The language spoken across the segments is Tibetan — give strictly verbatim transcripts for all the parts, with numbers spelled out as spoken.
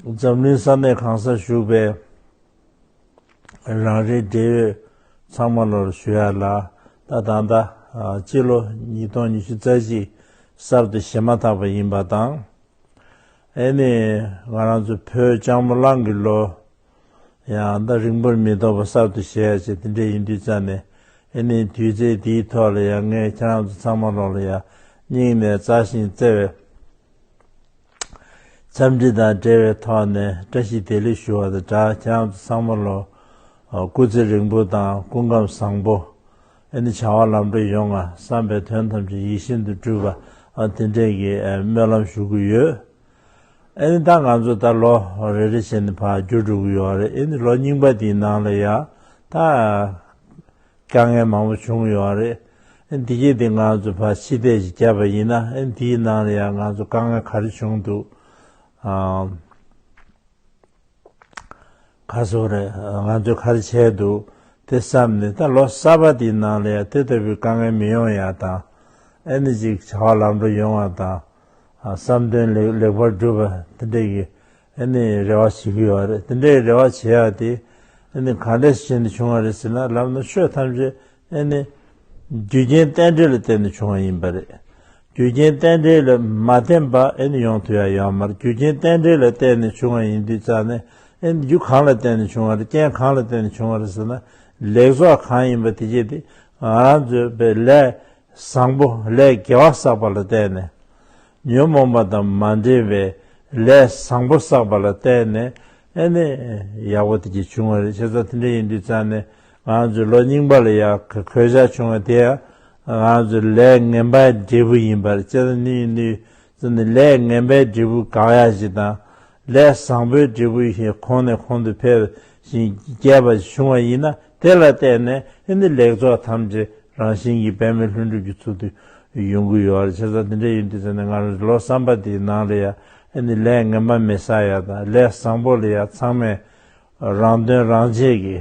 འཛམ་གླིང་ས་གནས་གང་སར་བཞུགས་པའི་རང་རེའི་འབྲེལ་ཡོད་ཚང་མ་ལོར་ཞུ་ཡ་ལ། ད་ད་ལྟ་ཨ་སྤྱི་ལོ་ཉིས་སྟོང་ཉི་ཤུ་རྩ་གཅིག་གསར་དུ་བཞེས་མ་ཐག་པ་ཡིན་པ་དང་། ཨེ་ནི་ང་རང་ཚོ་བོད་ལྕགས་མོ་གླང་གི་ལོ་ཡང་ད་རིང་པོར་མི་ཐོགས་པ་གསར་དུ་བཞེས་ཡ་ཅིག་དེ་འདྲ་ཡིན་དུས་ཙང་ནས། ཨེ་ནི་དུས་ཚོད་འདིའི་ཐོག་ལ་ཡང་ངས་ཁྱེད་རང་ཚོ་ཚང་མ་ལོག་ལ་ཡང་སྙིང་ནས་བརྩེ་ཞིང་བརྩེ་བའི་འཚམས་འདྲི་དང་འབྲེལ་བའི་ཐོག་ནས་བཀྲ་ཤིས་བདེ་ལེགས་ཞུ་བ་དང་སྦྲགས། ཁྱེད་རང་ཚོ་ཚང་མ་ལོ་སྐུ་ཚེ་རིང་པོ་དང་སྐུ་ཁམས་བཟང་པོ། ཨེ་ནི་བྱ་བ་ལམ་འགྲོ་ཡོང་ང་། བསམ་པའི་དོན་ཐམས་ཅད་ཡིད་བཞིན་དུ་འགྲུབ་པ། ཨ་དེ་འདྲས་ཀྱི་ཨ་སྨོན་ལམ་ཞུ་གི་ཡོད། ཨེ་ནི་ད་ང་ཚོ་ད་ལོ་རེ་རེ་བྱས་ནས་ཕར་འགྱུར་འགྲོ་གི་ཡོད་རེད། ཨེ་ནི་ལོ་རྙིང་པ་འདིའི་ནང་ལ་ཡ་ད་དཀའ་ངལ་མང་པོ་བྱུང་ཡོད་རེད། ཨེ་འདི་གས་འདི་ང་ཚོ་ཕར་ཕྱི་བལྟས་ཤིག་བརྒྱབ་པ་ཡིན་ན། ཨེ་འདིའི་ནང་ལ་ཡང་ང་ཚོ་དཀའ་ངལ་ག་རེ་བྱུང་འདུག་ཨ་ག་སོ་རེད། ང་ཚོས་ག་རེ་བྱས་འདུག་དེ་བསམ་ནས། ད་ལོ་གསར་པ་འདིའི་ནང་ལ་ཡང་དེ་ལྟ་བུའི་དཀའ་ངལ་མི་ཡོང་ཡ་དང་། ཨེ་ནི་ཅིག་བྱ་བ་ལམ་འགྲོ་ཡོང་བ་དང་། ཨ་བསམ་དོན་ལེགས་ལེགས་པར་འགྲུབ་པ་དེ་འདྲས་ཀྱི་ཨེ་ནི་རེ་བ་བྱེད་ཀྱི་ཡོད་རེད། དེ་འདྲའི་རེ་བ་བྱེད་ཡ་དེ་ཨེ་ནི་ག་འདྲས་བྱས་ནས་བྱུང་བ་རེད་ཟེར་ན། ལབ་ན་ཆོས་ཐམས་ཅད་ཨེ་ནི་རྒྱུ་རྐྱེན་རྟེན་འབྲེལ་ལ་བརྟེན་ནས་བྱུང་བ་ཡིན་པ་རེད། རྒྱུ་རྐྱེན་རྟེན་འབྲེལ་ལ་མ་བརྟེན་པ་ཨེ་ནི་ཡོང་ཐུབ་ཡ་ཡོད་མ་རེད། རྒྱུ་རྐྱེན་རྟེན་འབྲེལ་ལ་བརྟེན་ནས་བྱུང་བ་ཡིན་དུས་ཙང་ནས། ཨེ་ནི་རྒྱུ་གང་ལ་བརྟེན་ནས་བྱུང་བ་རེད། རྐྱེན་གང་ལ་བརྟེན་ནས་བྱུང་བ་རེད་ཟེར་ན། ལེགས་ཚོགས་གང་ཡིན་པ་དེ་གས་དེ་ང་རང་ཚོའི་པའི་ལས་བཟང་པོ་ལས་དགེ་བ་བསགས་པ་ལ་བརྟེན་ནས། ཉོན་མོངས་པ་དང་མ་འདྲེས་པའི་ལས་བཟང་པོ་བསགས་པ་ལ་བརྟེན་ནས་ཨེ་ནི་ཡག་པོ་དེ་གས་བྱུང་བ་རེད། བྱས་ཙང་དེ་འདྲ་ཡིན་དུས་ཙང་ནས་ང་ཚོའི་ལོ་རྙིང་པ་ལ་ཡ་གོད་ཆག་བྱུང་བ་དེ་ཡང་ང་ཚོའི་ལས་ངན་པའི་འབྲས་བུ་ཡིན་པ་རེད། བྱས་ཙང་ནི་ཡིན་དུས་ཙང་ནས་ལས་ངན་པའི་འབྲས་བུ་དགག་ཡ་ཞིག་དང་། ལས་བཟང་པོའི་འབྲས་བུ་ཞིག་གོང་ནས་གོང་དུ་འཕེལ་ཞིང་རྒྱས་པ་བྱུང་བ་ཡིན་ན། དེ་ལ་བརྟེན་ནས་ཨེ་ནི་ལེགས་ཚོགས་ཐམས་ཅད་རང་བཞིན་གྱིས་འབད་མེད་ལྷུན་གྲུབ་ཀྱི་ཚུལ་དུ་ཡོང་གི་ཡོད་རེད། བྱས་ཙང་དེ་འདྲ་ཡིན་དུས་ཙང་ནས་ང་རང་ལོ་གསར་པ་འདིའི་ནང་ལ་ཡ་ཨེ་ནི་ལས་ངན་པ་མི་བསགས་ཡ་དང་། ལས་བཟང་པོ་ལ་ཡ་ཚང་མས་རང་དོན་རང་གཅེས་ཀྱི་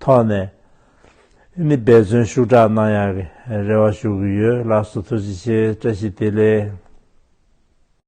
ཐོག་ནས་ཨེ་ནི་འབད་བརྩོན་ཤུགས་དྲག་གནང་ཡ་གི་རེ་བ་ཞུ་གི་ཡོད། ལགས་སོ། ཐུགས་རྗེ་ཆེ། བཀྲ་ཤིས་བདེ་ལེགས།